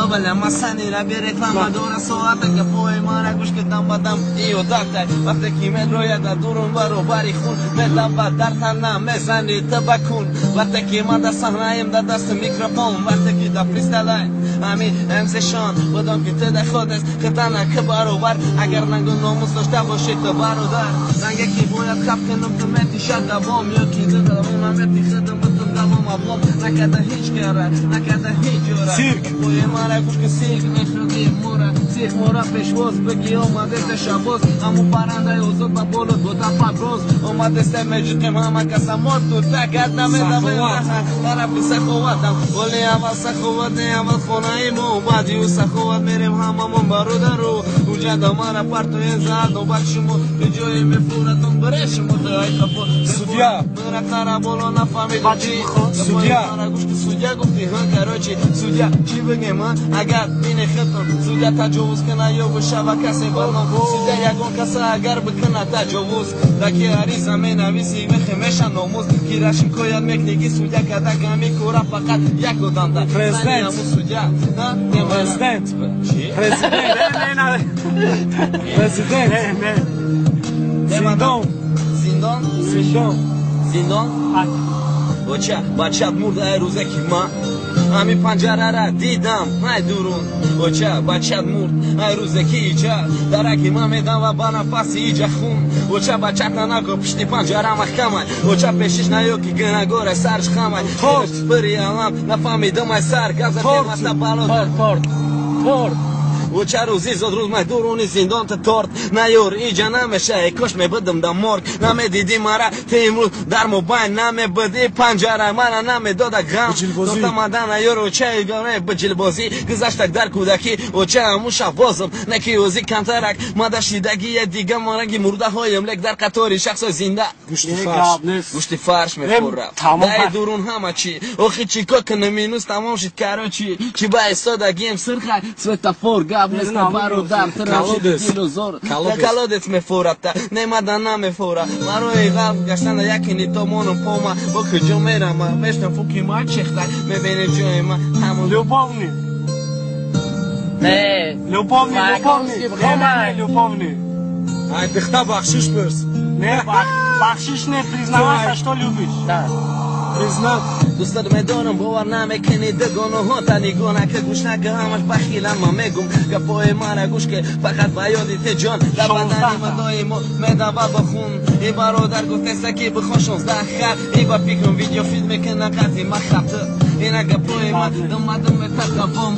Валя масани ра бе реклама дора соата гапои мара гӯш кардам бадам иёдатай. Вақте ки медрояд дар дурун баробари хун медава дар тана мезани ту ба кун. Вақте ки ман дар саҳнаем дар дасти микрофон, вақте ки дар фристайлай ҳами МСшон будам ки ту дар худест хитана ки баробар. Агар нангу номус дошта бошӣ ту бародар. Ранге ки бояд хаб кунам ту метишад давом, ё ки ту давом намети худам бутун давом аблом. Накарда ҳеҷ кара, накарда ҳеҷ ҷора. Сирк. Пои мара гӯш ки сирк мехӯрди мора. Сирк мора пешвоз бигӣ омадеста шабоз. Ҳамун паррандаи озод ба боло дода парвоз. Омадеста меҷиқем ҳама каса мор ту такат намедавем тарафи саховатам. Оли аввал саховат не аввал хонаи мо. Баъди ӯ саховат мерем ҳамамон бародару. Уҷада мара партоен зад нобат шумо. Ҷое мефуратон бире шумо ай қафо. Судья. Мара қара боло нафаҳмидам чӣ. Судья. Мара гӯш ки судья гуфти ҳа короче судья чӣ бигем ҳа агар бине хитон судья таҷовуз кина ё бишава касе балон. Судья ягон каса агар бикина таҷовуз даки ариза менависи мехе меша номуз. Ки рашикоят мекниги судья када гами кора фақат як одамда. Президент. Судья. Президент. Чӣ? Президент. Президент. Зиндон. Зиндон? Зиндон. Зиндон? Оча, бачат мурд ай рӯзе ки ман ҳами панҷарара дидам ай дурун. Оча, бачат мурд ай рӯзе ки иҷа дараки ман медам ва ба нафаси иҷа хун. Оча, бачат нанаго пишти панҷара маҳкамай. Оча, пешиш наё ки гунагоре сарш хамай. Торт. Пири алам нафаҳмидам ай сар газа Торт. темаста бало. Торт, торт, торт. Оча рӯзи зод рӯз май дуруни зиндон та торт наёр иҷа намеша. Э кош мебудам да морг намедиди мара те имрӯз дар мобайн намебуди панҷара мара намедода ғам. Биҷилбозӣ. Торта мада наёр оча игоре биҷилбозӣ гузаштак дар кӯдакӣ. Оча ҳамуша бозам неки ӯзи камтарак мада шидагие дига маранги мурдаҳоем лек дар қатори шахсои зинда. Гӯшти фарш. Гӯшти фарш мехӯрам. Тамом. Дай дурун ҳама чӣ. Охи чӣ ко кунам минус тамом шид короче. Чӣ ба истодагием сирхай светофор гап нест бародар. Колодец. Дилозор. Колодец. Колодец мефурата. Немада намефура. Барои ғам гаштана яки нито монум пома. Бо куҷо мерама? Мешнам фуки ма чехта. Мебинем ҷои ма ҳамон. Любовный. Не. Любовный, Маяковский, любовный. Не, не, не, любовный. Ай дихта бахшиш пурс. Не, бахшиш не, признавайся, что любишь. Да. Признат. Дӯстат медонам бовар намекунӣ дугонаҳота нигоҳ нака гӯш нака ҳамаш бахилам ман мегум гапои мара гӯш ки фақат ба ёди те ҷон дар бадани ма доимо медава ба хун. И бародар гуфтеста ки бихон 16 хар и ба фикрам видеофилм мекунам қатъи ма хабта. Ина гапои ма думадум метақавом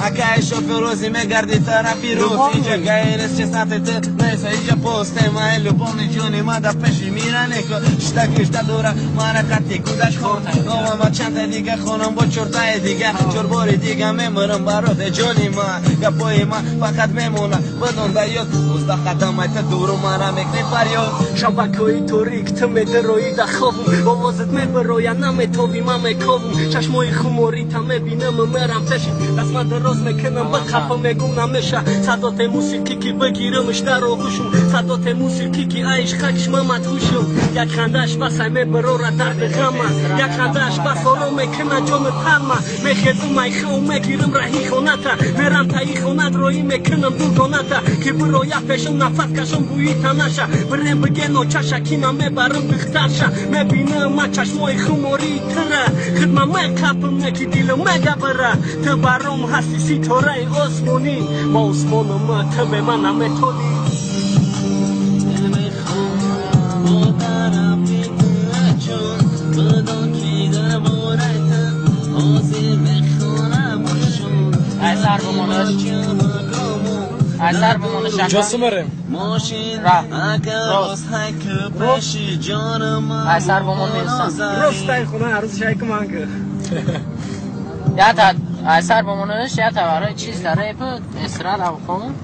акаи шофёр рӯзи мегарди тарафи рӯз иҷа гаирес честнате ту неса иҷа постема э любовни ҷони ма дар пеши миранеко шта дора мара қати кӯдак хон омама чанда дига хонам бо чортаи дига чорбори дига мемирам бароде ҷони ма гапои ма фақат мемона бидон да ёд 19 қадам айта дуру мара мекунӣ фарёд. Шабакҳои торик ту медароӣ да хобум, овозат мебароя наметовӣ ман мековум. Чашмои хуморита мебинам мерам пеши дастма дароз мекунам бихапа мегум намеша. Садоте мусиқӣ ки бигирам дар оғӯшум, садоте мусиқӣ ки айш хакш ман мадҳушум. Як хандааш басай мебарора дарди ғама, як хандааш бас ором мекуна ҷони танма. Мехезум айхау мегирам раҳи хоната, мерам таи хонат роӣ мекунам дугоната. Ки бироя пешум нафас кашам бӯи танаша, бирем бигено чаша кина мебарам духтарша. Мебинам ма чашмои хумории тира, хидма мекапам неки дилам мегабара. Ту баром ҳасти ситораи осмонӣ, ба осмонам ту бе ман наметонӣ. Ай сар бимонаш. Ай сар бимонаш. Куҷо сумерем? Ра. Рост. Ай сар бимон меистам. Рост тай хона арӯз шайку манка. Я та ай сар бимонаш, я та барои чиз дар реп эстрада хон.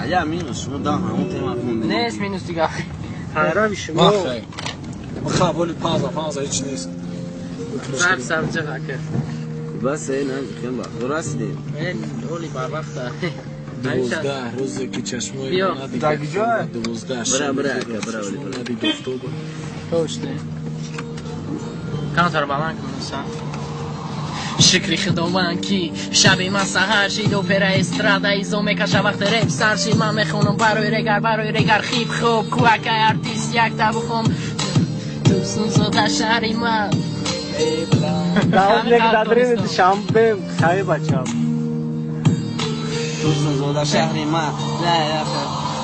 Я минус шумо да ҳамон тема хонде. Нест минус дига. Ҳайрави шумо. Махай. Маха боли пауза, пауза ҳеч нест. Сар сар ҷаға ки. Бас э наздикем ба расидем. Эн оли барвақта. 12 рӯзе ки чашмои Биё. надид. Дар куҷо? 12 Бра, бра, ака, бра, чашмо бра. надид офтоба. Точно. Камтар баланд кун са. Шукри Худованд, ки шаби ман саҳар шид, опера эстрада изо мекаша. Вақте реп сар шид, ман мехонам барои регар, барои регар хип хоп куакай артист якта бухом. Турсунзода, шаҳри ман. Давом дадрини Душанбе, хай, бачам. Турсунзода, шаҳри ман,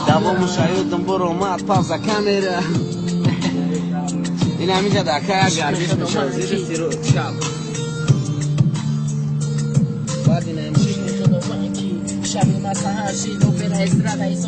давому шаёдам буромад. Пауза, камера. Ин ҳаминҷа дака гардиш мешавад зери сиру чап. Баъд ин Шукри Худованд, ки шаби ман саҳар шид, опера эстрада изо.